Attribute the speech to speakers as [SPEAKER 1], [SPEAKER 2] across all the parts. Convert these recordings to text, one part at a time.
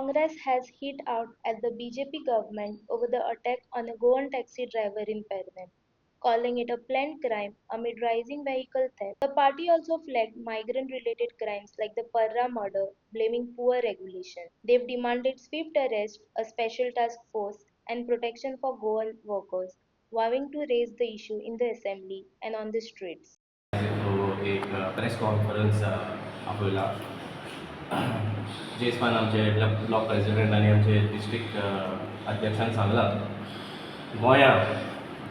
[SPEAKER 1] Congress has hit out at the BJP government over the attack on a Goan taxi driver in Pernem, calling it a planned crime amid rising vehicle theft. The party also flagged migrant-related crimes like the Parra murder, blaming poor regulation. They've demanded swift arrest, a special task force, and protection for Goan workers, vowing to raise the issue in the assembly and on the streets.
[SPEAKER 2] एक press conference आपयला जेसमान आमचे block president आनी आमचे district अध्यक्षान सांगलां, गोंया,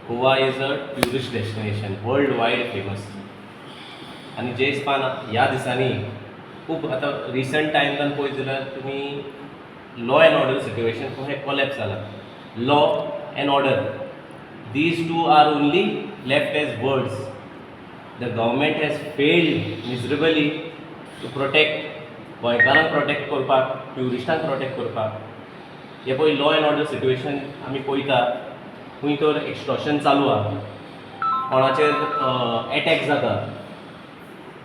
[SPEAKER 2] Goa is a tourist destination, world wide famous. आनी जेसपान ह्या दिसांनी खूब आतां रिसंट टायमान पळयत जाल्यार तुमी लॉ एंड ऑर्डर सिट्युएशन कशें कॉलेप्स जाला. Law and order, these two are only left as words. The government has failed miserably to protect गोंयकारांक प्रोटेक्ट करपाक, ट्युरिस्टांक प्रोटेक्ट करपाक. हे पळय लॉ एंड ऑर्डर सिट्युएशन आमी पळयता, खंय तर एक्स्ट्रॉशन चालू आहा, कोणाचेर एटॅक जाता,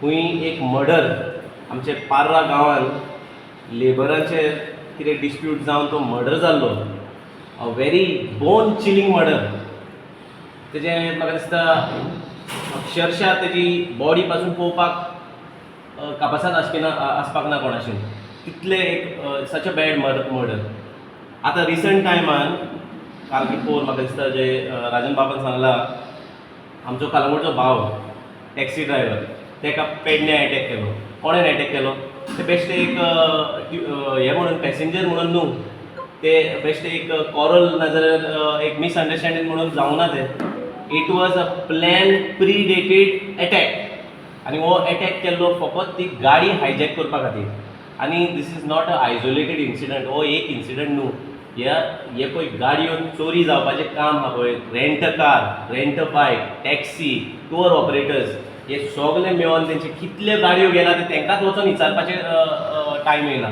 [SPEAKER 2] खंय एक मर्डर आमचे पार्रा गांवान लेबरांचेर कितें डिस्प्यूट जावन तो मर्डर जाल्लो, a very bone chilling murder. तेजें म्हाका दिसता अक्षरशा तेजी बॉडी पासून पळोवपाक कापासाद आसपी ना, आसपाक ना कोणाशी, तितले एक सच अ बॅड मर्डर. आतां रिसंट टायमान काल की पोर म्हाका दिसता जे राजन बाबान सांगला, आमचो कलंगूटचो भाव टॅक्सी ड्रायव्हर, तेका पेडण्या एटॅक केलो. कोणेन एटॅक केलो? ते बेश्टे एक हें म्हणून, पॅसेंजर म्हणून न्हू, ते बेश्टे एक कॉरल नाजाल्यार एक मिसअंडरस्टँडींग म्हणून जावना तें. It was a planned, predated attack आनी हो एटॅक केल्लो फकत ती गाडी हायजॅक करपा खातीर. आनी this is not a isolated incident. हो एक इन्सिडंट न्हू. ह्या हे पळय गाडयो चोरी जावपाचें काम आहा पळय, rent a car, rent a bike, taxi, tour operators, हे सगळे मेळोन तेंचे कितले गाडयो गेला ते तांकांच वचोन विचारपाचें टायम येयला.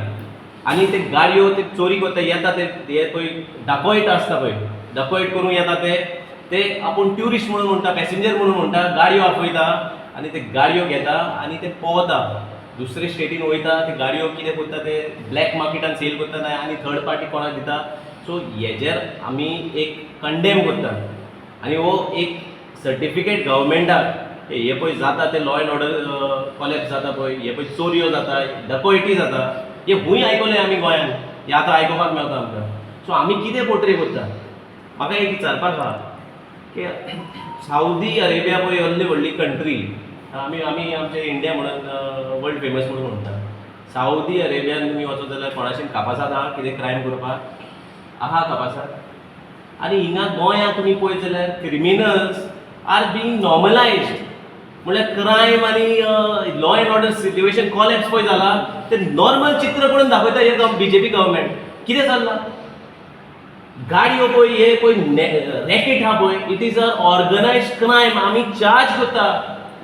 [SPEAKER 2] आनी ते गाडयो ते चोरी करता येता ते, हे पळय डाकोयट आसता पळय, डाकोयट करूंक येता ते. ते आपूण ट्युरिस्ट म्हणून म्हणटा, पॅसेंजर म्हणून म्हणटा, गाडयो आपयता आनी ते गाडयो घेता आनी ते पोवता, दुसरे स्टेटीन वयता. ते गाडयो कितें करता, ते ब्लॅक मार्केटान सेल करता ना आनी थर्ड पार्टी कोणाक दिता. सो हेजेर आमी एक कंडेम करता आनी हो एक सर्टिफिकेट गव्हर्मेंटाक, हे पळय जाता ते लॉ एंड ऑर्डर कॉलेप्स जाता पळय, हे पळय चोरयो जाता, डकोयटी जाता, हे खूंय आयकलें आमी गोंयान, हे आतां आयकुपाक मेळटा आमकां. सो आमी कितें पोर्ट्रे करता? म्हाका एक विचारपाक आहा की सावदी अरेबिया पळय, व्हडली व्हडली कंट्री, आमी आमचे इंडिया म्हणून वर्ल्ड फेमस म्हणून म्हणटा, सावदी अरेबियान तुमी वचत जाल्यार कोणाशीन कापासाद आहा कितें क्रायम करपाक आहा कापासाद? आनी हिंगा गोंयांत तुमी पळयत जाल्यार क्रिमिनल्स are being normalised. म्हणल्यार क्रायम आनी law and order situation collapse पळय जाला, ते नॉर्मल चित्र करून दाखयता हे बीजेपी गव्हर्मेंट. कितें चल्लां? गाडयो पळय, हे पळय रॅकेट आहा पळय, it is a organized crime. आमी चार्ज करता,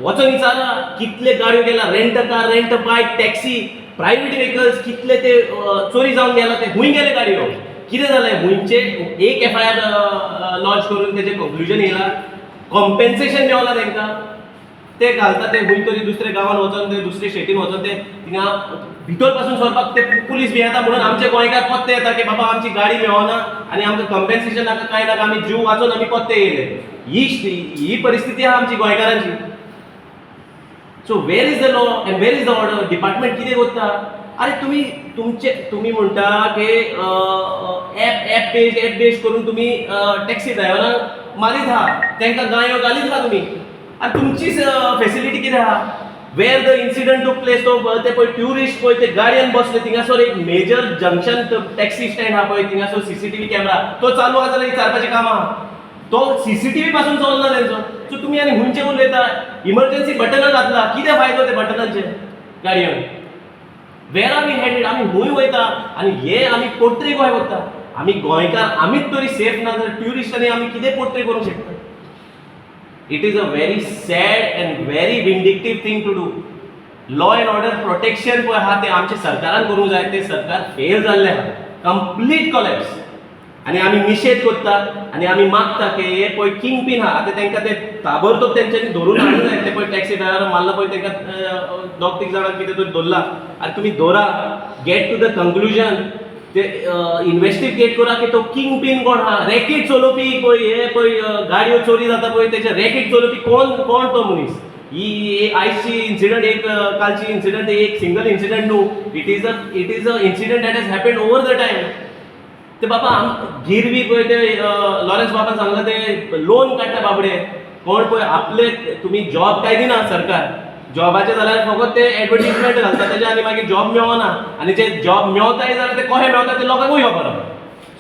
[SPEAKER 2] वचोन विचारा कितले गाडयो गेला, rent car, rent bike, taxi, private vehicles, कितले ते चोरी जावन गेला, ते खूंय गेले गाडयो, कितें जालें? खुंयचे एक एफआयआर लॉन्च करून तेजें कंक्लुजन येयला, कॉम्पेन्सेशन मेवला तांकां? ते घालता ते खंय तरी दुसऱ्या गांवान वचोन, ते दुसरे स्टेटीन वचोन, ते थिंगा भितर पासून सरपाक ते पुलीस भियेता म्हणून आमचे गोंयकार परते येता की बाबा, आमची गाडी मेळना आनी आमकां कम्पेन्सेशन नाका, कांय नाका, आमी जीव वाचोवन आमी परते येयले. ही ही परिस्थिती आहा आमची गोंयकारांची. So where is the law and where is the order? Department कितें करता? अरे, तुमी तुमचे तुमी म्हणटा की एप बेज करून तुमी टॅक्सी ड्रायव्हरांक मारीत आहा, तांकां गायो घालीत आहा तुमी, आनी तुमचीच फेसिलिटी कितें आहा? Where the incident took place, तो ते पळय ट्युरिस्ट पळय ते गाडयेन बसले, थिंगासर एक मेजर जंक्शन टॅक्सी स्टँड आहा पळय, थिंगासर सीसीटीव्ही कॅमेरा तो चालू आहा जाल्यार विचारपाचें काम आहा. तो सीसीटीव्ही पासून चलना तेंचो. सो तुमी आनी खुंयचे उलयता? इमर्जन्सी बटनां घातला, कितें फायदो ते बटनांचे गाडयेन? Where are we headed? आमी खूंय वयता आनी हे आमी पोर्ट्रे गोंय वता? आमी गोंयकार आमीच तरी सेफ ना जाल्यार ट्युरिस्टांनी आमी कितें पोर्ट्रे करूंक शकता? It is a very sad and very vindictive thing to do. Law and order protection पळय आहा तें आमच्या सरकारान करूंक जाय, तें सरकार फेल जाल्लें आहा, कंप्लीट कॉलेप्स. आनी आमी निशेध करता आनी आमी मागता की हे पळय किंग पीन आहा, आतां तांकां ते ताबडतोब तेंच्यांनी धरून हाडूंक जाय. ते पळय टॅक्सी ड्रायव्हर मारला पळय, तांकां दोग तीग जाणांक कितें तरी धरला. आनी तुमी धरा, get to the conclusion. ते इन्वेस्टिगेट करा की तो किंग पीन कोण आहा, रॅकेट चलोवपी पळय, हे पळय गाडयो चोरी जाता पळय, तेचे रॅकेट चलोवपी कोण, कोण तो मनीस. ही आयची इन्सिडंट एक, कालची इन्सिडंट एक सिंगल इन्सिडंट न्हू. It is a incident that has happened over the time. ते बाबा आम गिरवी पळय, ते लॉरेन्स बाबान सांगलां, ते लोन काडटा बाबडे कोण पळय आपले. तुमी जॉब काय दिना सरकार जॉबाचे जाल्यार फकत ते एडवर्टीजमेंट घालता तेजे आनी मागीर जॉब मेळना आनी जे जॉब मेवताय जाल्यार ते कशे मेवता ते लोकांकूय खबर.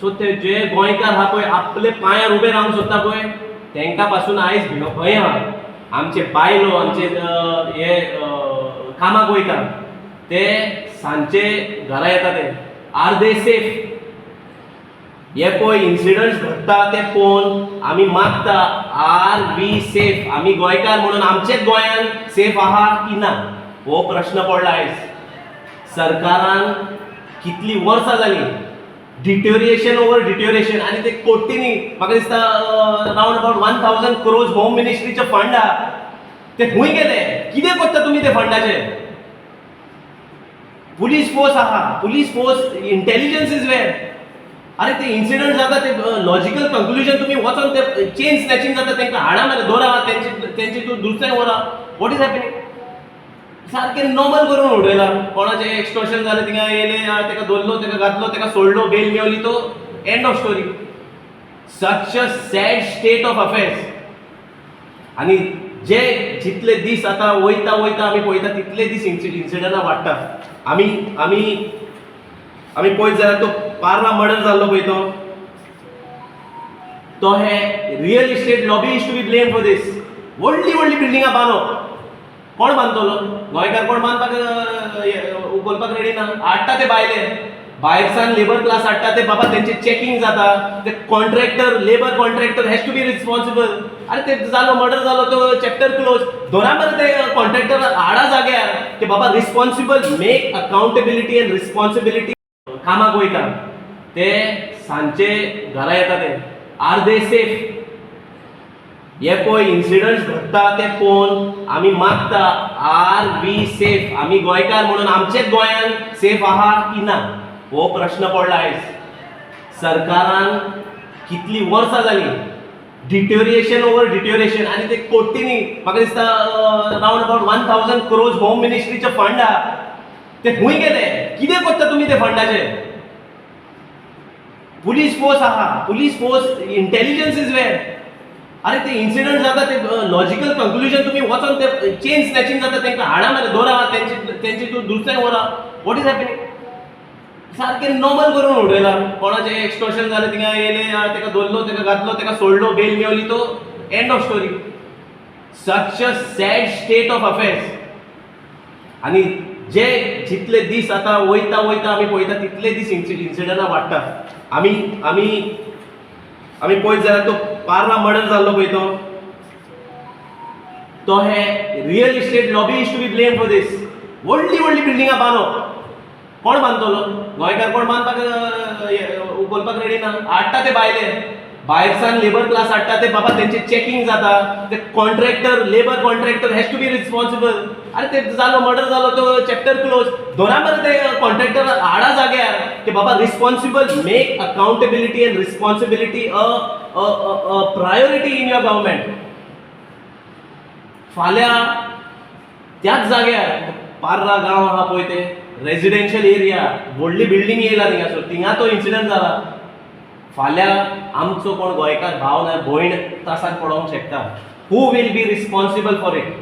[SPEAKER 2] सो ते जे गोंयकार आहा पळय, आपले पांयार उबे रावंक सोदता पळय, तेंकां पासून आयज भंय आहा. आमचे बायलो, आमचे हे कामाक वयता, ते सांजचे घरा येता, ते are they safe? हे पळय इन्सिडंट्स घडटा ते पळोवन आमी मागता, are we safe? आमी गोंयकार म्हणून आमचेच गोंयान सेफ आहा की ना, हो प्रश्न पडला आयज. सरकारान कितली वर्सां जाली डिटोरिएशन ओवर डिटोरिएशन आनी ते कोटींनी, म्हाका दिसता round about 1,000 crores home मिनिस्ट्रीचे fund आहा, ते खंय गेले? कितें करता तुमी ते फंडाचे? पुलीस फोर्स आहा, police force, intelligence is where? अरे, ते इन्सिडंट जाता, ते लॉजिकल कंक्लुजन तुमी वचोन ते चेन स्नॅचिंग जाता, तांकां हाडा मरे, दवरा तेंचे तेंचे, तूं दुसऱ्यांक व्हरा. What is happening? सारकें नॉर्मल करून उडयला. कोणाचें एक्सटॉर्शन जालें, थिंगा येयले, ताका धरलो, ताका घातलो, ताका सोडलो, बेल मेवली, तो end of story. Such a sad state of affairs. आनी जे जितले दीस आतां वयता वयता, आमी पळयता, तितले दीस इन्सिडंटां वाडटा. आमी आमी आमी पळयत जाल्यार तो पार्रा मर्डर जाल्लो पळय, तो तो हे real estate lobby is to be blame for this. व्हडली व्हडली बिल्डिंगां बांदप, कोण बांदतलो? गोंयकार कोण बांदपाक उखलपाक रेडी ना. हाडटा ते भायले, भायरसान लेबर क्लास हाडटा ते बाबा, तेंचे चॅकिंग जाता. ते contractor, labour contractor has to be responsible. अरे, ते जालो मर्डर जालो, तो चॅप्टर क्लोज. धरा मरे ते कॉन्ट्रॅक्टर, हाडा जाग्यार की बाबा responsible, make accountability and responsibility. कामाक वयता, ते सांजचे घरा येता, ते are they safe? हे पळय इन्सिडंट्स घडटा ते पळोवन आमी मागता, are we safe? आमी गोंयकार म्हणून आमचेच गोंयान सेफ आहा की ना, हो प्रश्न पडला आयज. सरकारान कितली वर्सां जाली डिटोरिएशन ओवर डिटोरिएशन आनी ते कोटींनी, म्हाका दिसता round about 1,000 crores home मिनिस्ट्रीचे fund आहा, ते खंय गेले? कितें करता तुमी ते फंडाचे? पुलीस फोर्स आहा, police force, intelligence is where? अरे, ते इन्सिडंट जाता, ते लॉजिकल कंक्लुजन तुमी वचोन ते चेन स्नॅचिंग जाता, तांकां हाडा मरे, दवरा तेंचे तेंचे, तूं दुसऱ्यांक व्हरा. What is happening? सारकें नॉर्मल करून उडयला. कोणाचें एक्सटॉर्शन जालें, थिंगा येयले, ताका धरलो, ताका घातलो, ताका सोडलो, बेल मेवली, तो end of story. Such a sad state of affairs. आनी जे जितले दीस आतां वयता वयता, आमी पळयता, तितले दीस इन्सिडंटां वाडटा. आमी आमी आमी पळयत जाल्यार तो पार्रा मर्डर जाल्लो पळय, तो तो हे real estate lobby is to be blame for this. व्हडली व्हडली बिल्डिंगां बांदप, कोण बांदतलो? गोंयकार कोण बांदपाक उखलपाक रेडी ना. हाडटा ते भायले, भायरसान लेबर क्लास हाडटा ते बाबा, तेंचे चॅकिंग जाता. ते contractor, labour contractor has to be responsible. अरे, ते जालो मर्डर जालो, तो चॅप्टर क्लोज. धरा मरे ते कॉन्ट्रॅक्टर, हाडा जाग्यार की बाबा responsible, make accountability and responsibility a priority in your government. फाल्यां त्याच जाग्यार, पार्रा गांव आहा पळय, ते रेजिडेन्शियल एरिया, व्हडली बिल्डींग येयला थिंगासर, थिंगा तो इन्सिडंट जाला. फाल्यां आमचो कोण गोंयकार भाव ना भयण त्रासाक पडोंक शकता. Who will be responsible for it?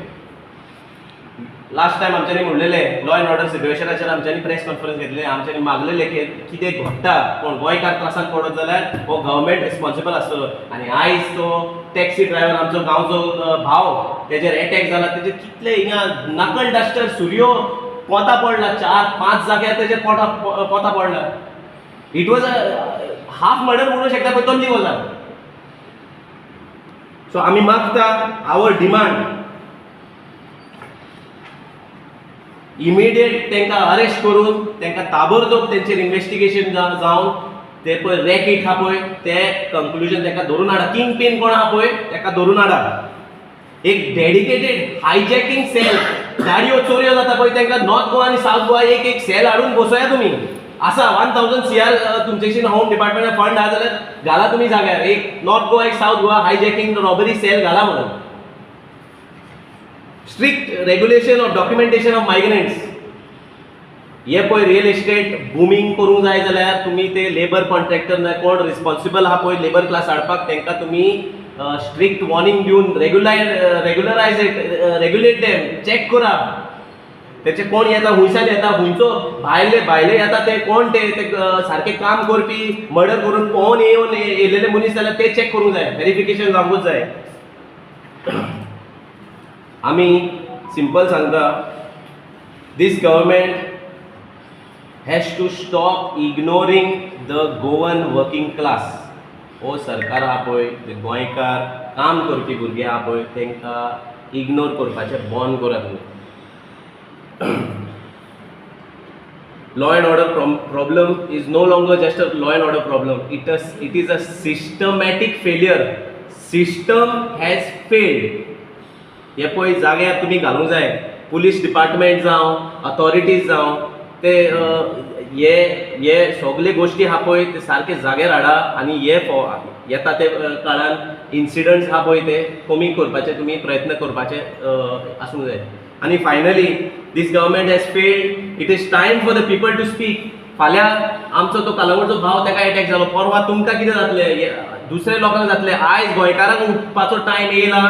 [SPEAKER 2] Last time आमच्यांनी म्हणलेलें, लॉ एंड ऑर्डर सिट्युएशनाचेर आमच्यांनी प्रेस कॉन्फरन्स घेतले, आमच्यांनी मागलेलें की कितें घडटा, कोण गोंयकार त्रासान पडत जाल्यार हो गव्हर्मेंट रिस्पॉन्सिबल आसतलो. आनी आयज तो टॅक्सी ड्रायव्हर, आमचो गांवचो भाव, तेजेर एटॅक जाला. तेजे कितले हिंगा नकल डस्टर, सुरयो, पोता पडला, चार पांच जाग्यार तेजे पोटा पोता पडला. It was a half murder म्हणू शकता, पण तसली गजाल. सो आमी मागता, आवर डिमांड, इमिडिएट तांकां अरेस्ट करून तांकां ताबडतोब तेंचेर इन्वेस्टिगेशन जावन, ते पळय रॅकेट आहा पळय, ते कंक्लुजन, ताका धरून हाडा. किंग पीन कोण आहा पळय, ताका धरून हाडा. एक डेडिकेटेड हायजॅकिंग सेल, गाडयो चोरयो जाता पळय, तांकां नॉर्थ गोवा आनी सावथ गोवा एक एक सेल हाडून बसोया तुमी. आसा 1000 CR तुमचेशीन होम डिपार्टमेंटान फंड आहा जाल्यार घाला तुमी जाग्यार, एक नॉर्थ गोवा, एक south Goa, hijacking robbery sale घाला म्हणून. Strict regulation of documentation of migrants. हे पळय रियल इस्टेट बुमींग करूंक जाय जाल्यार तुमी ते लेबर कॉन्ट्रॅक्टर ना कोण रिस्पॉन्सिबल आहा पळय लेबर क्लास हाडपाक, तांकां तुमी स्ट्रिक्ट वॉर्निंग दिवन regularise it, regulate them, check करा तेचे कोण येता, हुंयच्यान येता, हुंयचो भायले भायले येता ते कोण, ते ते सारके काम करपी, मर्डर करून पोवन येवन येयलेले मनीस जाल्यार ते चॅक करूंक जाय, वेरिफिकेशन जावंकूच जाय. आमी सिंपल सांगता, this government has to stop ignoring the Goan working class. हो सरकार आहा पळय, ते गोंयकार काम करपी भुरगे आहा पळय, तांकां इग्नोर करपाचें बंद करात तुमी. Law and order problem is no longer just a law and order problem. It is a systematic failure. System has failed. हे पळय जाग्यार तुमी घालूंक जाय, पुलीस डिपार्टमेंट जावं, अथॉरिटीज जावं, ते हे हे सगळे गोश्टी आहा पळय ते सारके जाग्यार हाडा आनी हे येता ते काळान इन्सिडंट्स आहा पळय ते कमी करपाचे तुमी प्रयत्न करपाचे आसूंक जाय. आनी finally, this government has failed. It is time for the people to speak. फाल्यां आमचो तो कलंगूटचो भाव, ताका एटॅक जालो, परवां तुमकां कितें जातलें, दुसऱ्या लोकांक जातलें. आयज गोंयकारांक उठपाचो टायम येयला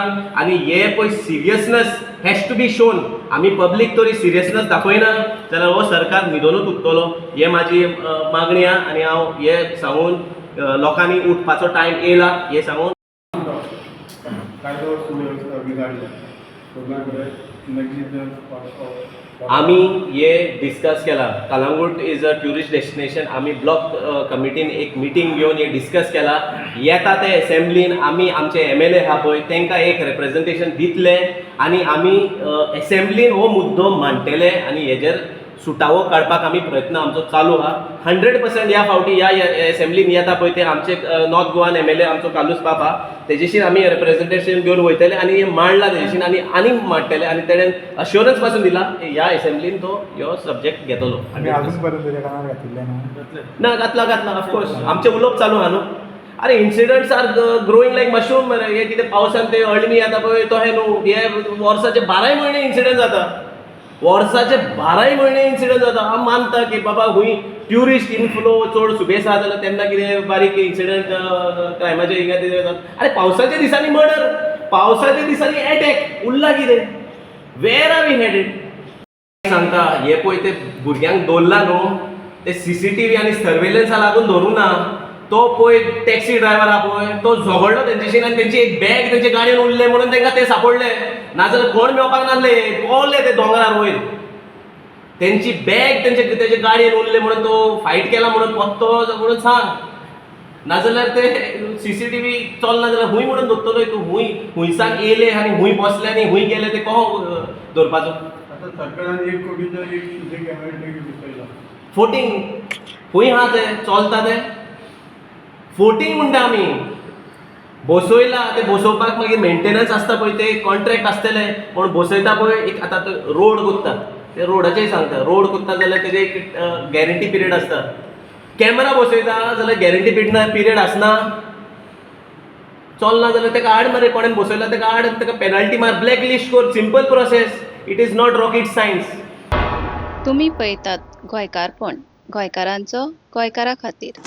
[SPEAKER 2] आनी हे पळय seriousness has to be shown. आमी पब्लीक तरी सिरियसनस दाखयना जाल्यार हो सरकार न्हिदोनूच उरतलो, हे म्हाजी मागणी आहा. आनी हांव हे सांगून, लोकांनी उठपाचो टायम येयला हे सांगून.
[SPEAKER 3] कायदो सुवेवस्था बिघाडल्या सगळ्याकडे. नेग्लिजन्स.
[SPEAKER 2] आमी हे डिस्कस केला, Calangute is a tourist destination. आमी ब्लॉक कमिटीन एक मिटींग घेवन हे डिस्कस केला. येता ते एसेंब्लीन आमी आमचे एमएलए आहा पळय तांकां एक रिप्रेझेंटेशन दितले आनी आमी एसेंब्लीन हो मुद्दो मांडटले आनी हेजेर सुटावो काडपाक आमी प्रयत्न आमचो चालू आहा 100%. ह्या फावटी ह्या एसेंब्लीन येता पळय ते आमचे नॉर्थ गोवान एमएलए आमचो कार्लूस पाप आहा, तेजेशीन आमी रिप्रेझेंटेशन घेवन वयतले आनी हें मांडला तेजेशीन आनी आनी मांडटले आनी तेणेन अश्योरन्स पासून दिला की ह्या एसेंब्लीन तो ह्यो सब्जेक्ट घेतलो.
[SPEAKER 4] आमी अजून पर्यंत तेच्या कानार घातिल्लें न्हू.
[SPEAKER 2] ना, घातला, घातला, ऑफकोर्स. आमचें उलोवप चालू आहा न्हू. अरे, incidents are growing like mushroom मरे. हे कितें पावसान ते अळमी येता पळय तशें न्हू, हे वर्साचे बाराय म्हयने इन्सिडंट जाता, वर्साचे बाराय म्हयने इन्सिडंट जाता. हांव मानता की बाबा खूंय ट्युरिस्ट इनफ्लो चड सुबेज आहा जाल्यार तेन्ना कितें बारीक इन्सिडंट क्रायमाचे हिंगा कितें जाता. अरे, पावसाच्या दिसांनी मर्डर, पावसाच्या दिसांनी एटॅक, उरला कितें? Where are we headed? सांगता, हे पळय ते भुरग्यांक दवरला न्हू, ते सीसीटीव्ही आनी सर्वेलन्सा लागून धरूंक ना. तो पळय टॅक्सी ड्रायव्हर आहा पळय, तो झगडलो तेंच्याशी आनी तेंची एक बॅग तेंच्या गाडयेन उरलें म्हणून तांकां ते सापडले, नाजाल्यार कोण मेळपाक नासले. पावले ते दोंगरार वयर, तेंची बॅग तेंचे तेजे गाडयेन उरले म्हणून तो फायट केला म्हणून पत्तो म्हणून सांग. नाजाल्यार ते सीसीटीव्ही चलना जाल्यार हूंय म्हणून दोत्तलो तूं? हूंय हुंयसान येयले आनी हूंय बसले आनी हूंय गेले ते कहो दवरपाचो?
[SPEAKER 3] आता सरकारान 1 कोटीचो एक सीसी कॅमेरा बसयला.
[SPEAKER 2] फोटींग. खंय आहा ते चलता ते फोटींग म्हणटा आमी. बसयला ते बसोवपाक मागीर मेंटेनन्स आसता पळय, ते कॉन्ट्रॅक्ट आसतले पूण बसयता पळय एक. आतां रोड कोत्ता, ते रोडाचेय सांगता, रोड कोत्ता जाल्यार तेजे एक गॅरंटी पिरियड आसता. कॅमेरा बसयता जाल्यार गॅरंटी पिरियड आसना? चलना जाल्यार ताका हाड मरे, कोणेन बसयला ताका हाड, ताका पेनल्टी मार, ब्लॅक लिस्ट कर. Simple process, it is not rocket science.
[SPEAKER 5] तुमी पळयतात गोंयकारपण, गोंयकारांचो गोंयकारा खातीर.